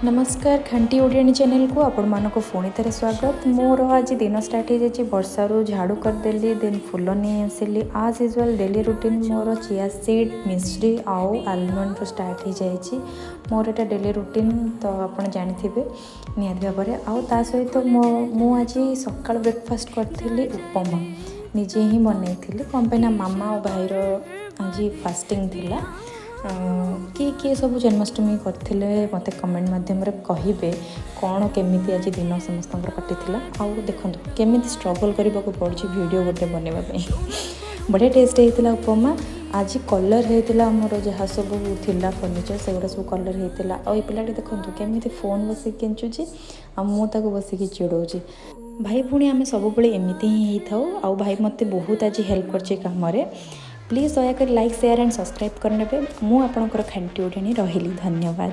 ନମସ୍କାର, ଖାଣ୍ଟି ଓଡ଼ିଆଣୀ ଚ୍ୟାନେଲକୁ ଆପଣମାନଙ୍କୁ ପୁଣି ଥରେ ସ୍ୱାଗତ। ମୋର ଆଜି ଦିନ ଷ୍ଟାର୍ଟ ହେଇଯାଇଛି ବର୍ଷାରୁ। ଝାଡ଼ୁ କରିଦେଲି, ଦେନ୍ ଫୁଲ ନେଇ ଆସିଲି। ଆଜ୍ ୟୁଜୁଆଲ୍ ଡେଲି ରୁଟିନ୍ ମୋର ଚିଆ ସିଡ଼୍, ମିଶ୍ରି ଆଉ ଆଲମଣ୍ଡରୁ ଷ୍ଟାର୍ଟ ହେଇଯାଇଛି। ମୋର ଏଇଟା ଡେଲି ରୁଟିନ୍ ତ ଆପଣ ଜାଣିଥିବେ ନିହାତି ଭାବରେ। ଆଉ ତା ସହିତ ମୁଁ ଆଜି ସକାଳୁ ବ୍ରେକଫାଷ୍ଟ କରିଥିଲି, ଉପମା ନିଜେ ହିଁ ବନେଇଥିଲି। କ'ଣ ପାଇଁ ନା ମାମା ଆଉ ଭାଇର ଆଜି ଫାଷ୍ଟିଂ ଥିଲା। କିଏ କିଏ ସବୁ ଜନ୍ମାଷ୍ଟମୀ କରିଥିଲେ, ମୋତେ କମେଣ୍ଟ ମାଧ୍ୟମରେ କହିବେ। କ'ଣ କେମିତି ଆଜି ଦିନ ସମସ୍ତଙ୍କର କଟିଥିଲା? ଆଉ ଦେଖନ୍ତୁ କେମିତି ଷ୍ଟ୍ରଗଲ୍ କରିବାକୁ ପଡ଼ୁଛି ଭିଡ଼ିଓ ଗୋଟେ ବନେଇବା ପାଇଁ। ବଢ଼ିଆ ଟେଷ୍ଟ ହେଇଥିଲା ଉପମା। ଆଜି କଲର୍ ହେଇଥିଲା ଆମର, ଯାହା ସବୁ ଥିଲା ଫର୍ଣ୍ଣିଚର୍, ସେଗୁଡ଼ା ସବୁ କଲର୍ ହେଇଥିଲା। ଆଉ ଏ ପିଲାଟି ଦେଖନ୍ତୁ କେମିତି ଫୋନ୍ ବସିକି କେଞ୍ଚୁଛି ଆଉ ମୁଁ ତାକୁ ବସିକି ଚିଡ଼ଉଛି। ଭାଇ ଭଉଣୀ ଆମେ ସବୁବେଳେ ଏମିତି ହିଁ ହେଇଥାଉ। ଆଉ ଭାଇ ମୋତେ ବହୁତ ଆଜି ହେଲ୍ପ କରିଛି କାମରେ। ପ୍ଲିଜ୍ ଦୟାକରି ଲାଇକ୍, ସେୟାର ଆଣ୍ଡ ସବସ୍କ୍ରାଇବ୍ କରିନେବେ। ମୁଁ ଆପଣଙ୍କର ଖାଣ୍ଟି ଓଡ଼ିଆଣୀ ରହିଲି। ଧନ୍ୟବାଦ।